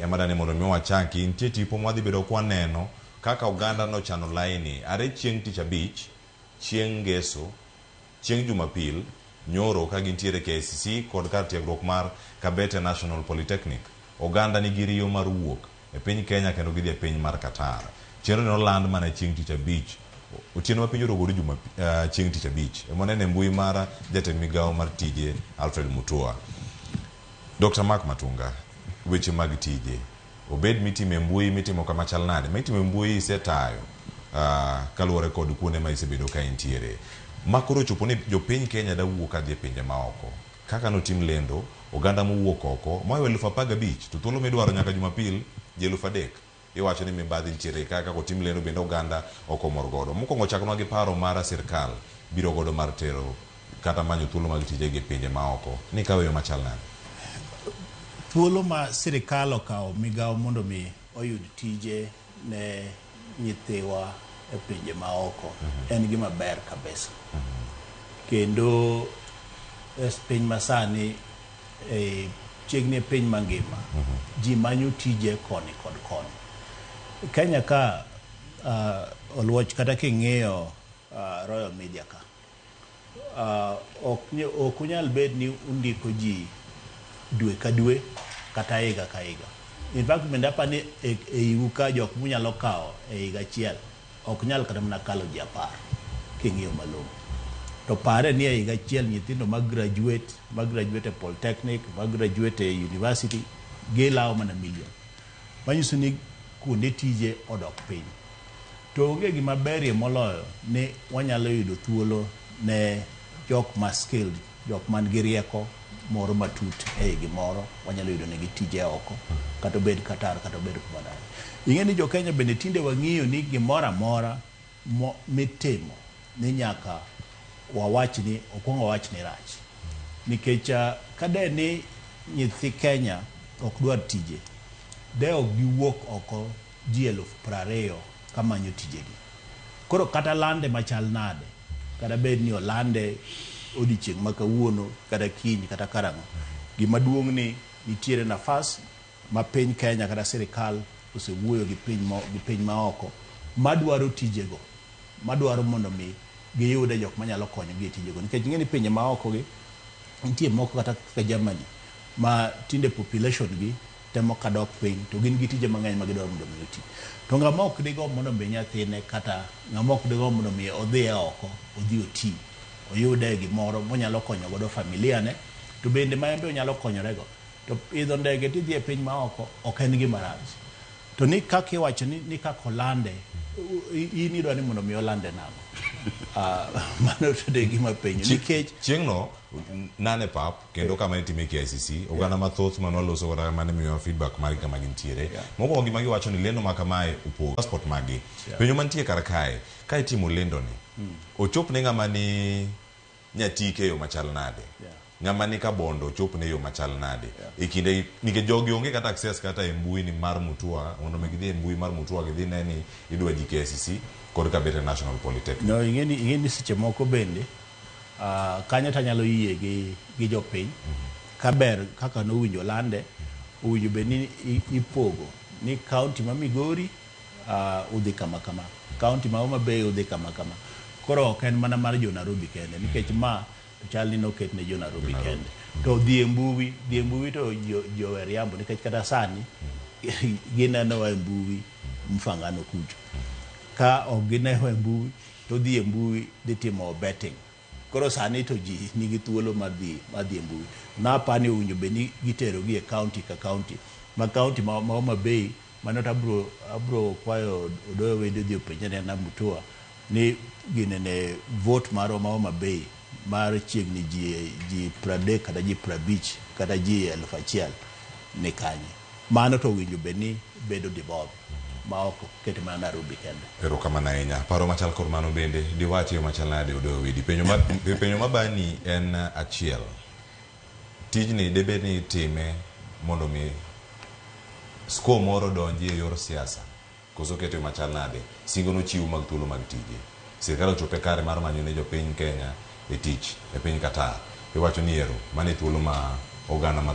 Ema dani mondo mi wachaki, nitie tipo mwadhi bedo kwaneno kaka oganda nochano laini are chieng' tich abich, chieng' ngeso, chieng' jumapil, nyoro ka gintiere KICC kod kar tiegruok mar Kabete National Polytechnic. Oganda nigi riyo mar wuok e piny Kenya kendo gidhi e piny mar Qatar. Chenro ni noland mana chieng' tich abich otieno ma piny orogore juma chieng' tich abich. Ema waneno e mbui mar jatend migawo mar tije Alfred Mutua. Dr. Mark Matunga, weche mag tije obed mitimo e mbui mitimo kama chal nade ma itimo e mbui isetayo kaluwore kod kuonde ma isebedo ka intiere ma koro ochopo ni jopiny Kenya da wuok kadhi e pinje maoko kaka notim lendo oganda mowuok oko mohewo 15,000 to thuolo midwaro nyaka Jumapil ji 3,000 iwacho ni mibadhi nitiere ka kaka otim lendo bende oganda ok omor godo. Mokwongo chaknwa gi paro mar sirkal biro godo mar tero kata manyo thuolo mag tije gi pinje maoko ni kawo yo machal nade? Thuolo ma sirikal okawo migawo mondo mi oyud tije ne nyithiwa e pinje maoko en gima ber kabisa. Kendo e piny masani e chiegni e piny mangima ji manyo tije koni kod koni. Kenya ka oluoch kata king'iyo Royal Media ka ok unyal bed ni undiko ji dwe ka dwe kata higa ka higa. In fact bende apa ni e iu ka jok munyalo kawo e higa achiel ok nyal kata mana kalo ji 10 king'iyo malong'o. To pare ni e higa achiel nyithindo ma graduate e polytechnic, ma graduate e university gilawo mana million. Manyiso ni kuonde tije odok piny. To onge gima berie moloyo ni wanyalo yudo thuolo ne jok ma skilled, jok man gi rieko moro matut ei gimoro, wanyalo yudo negi tije oko, kata obed Qatar, kata obed kuma nade. Ing'e ni jo Kenya bende tinde wang'iyo ni gimoro amora mitimo ni nyaka wawach ni okwong wawach ni rach. Nikech ka de ni nyithi Kenya ok dwar tije, de ok giwuok oko ji 20,000 kamanyo tijegi. Koro kata lande machal nade, kata bed ni olande odiochieng' ma kawuono, kata kiny, kata karang'o. Gima duong' ni nitiere nafas ma piny Kenya kata sirikal osewuoyo gi piny maoko madwaro tijego, madwaro mondo mi giyude jok manyalo konyogi e tijego. Nikech ing'e ni pinje maoko gi nitie moko kata kaka Germany ma tinde population gi temo kadok piny to gin gi tije mang'eny ma gidwaro mondo mi oti. To ng'ama ok digomb mondo mi nyathine kata ng'ama ok digomb mondo mi odhi oko odhi oti oyude gimoro monyalo konyo godo familia ne to bende ma en be onyalo konyorego. To idho ndege tidhi e piny maoko ok en gima rach. To ni kaka iwacho ni kaka olande, in idwa ni mondo mi olande nang'o? Mano to de gima penjo. Nikech chieng'no nane pap kendo kama nitime KICC oganda mathoth mane waloso kata mane miyowa feedback margi kama gintiere. Mokwongo gima giwacho ni lendo ma kamae opogo passport maggi. Penjo mantie kar kae, ka itimo lendo ni, ochop ne ng'ama ni Nyatike e yo machal nade? Ng'ama ni Kabondo ochop ne yo machal nade? E kinde nikech jogi onge kata access kata e mbui ni mar Mutua mondo mi gidhi e mbui mar Mutua gidhi ne ni idwa ji KICC kod Kabete National Polytechnic. No, ing'e ni seche moko bende kanyo tanyalo yie gi jopiny kaber kaka nowinjo lande owinjo bed ni ipogo ni county ma Migori udhi kama kama, county ma Homa Bay udhi kama kama. Koro ok en mana mar jo Nairobi kende nikech ma to chal ni noket ne jo Nairobi kende. To dhi e mbui to jo riambo nikech kata sani ginenowa e mbui Mfangano kucho. Ka ok ginewa e mbui to dhi e mbui dhi timo betting. Koro sani to ji nigi thuolo mar dhi e mbui. Napa ni owinjo bed ni giterogi e county ka county. Ma county ma Homa Bay mano to abro kwayo Odoyo Wede odhi openje ne Mutua ni ginene vote marwa ma Homa Bay mar chiegni ji 30 kata ji 50 kata ji 1,000 ni kanye. Mano to owinjo bed ni bedo devolved ma ok ket mana Nairobi kende. Erokamano ahinya. Paro machal kod mano bende diwachi yo machal nade Odoyo Widi? Penjo mabani en achiel. Tijni debed ni itime mondo mi score moro donji e yor siasa koso kete machal nade? Singo nochiw mag thuolo mag tije. Sirkal ochopo e kare mar manyo ne jopiny Kenya e tich e piny Qatar. Iwacho ni ero mano e thuolo ma oganda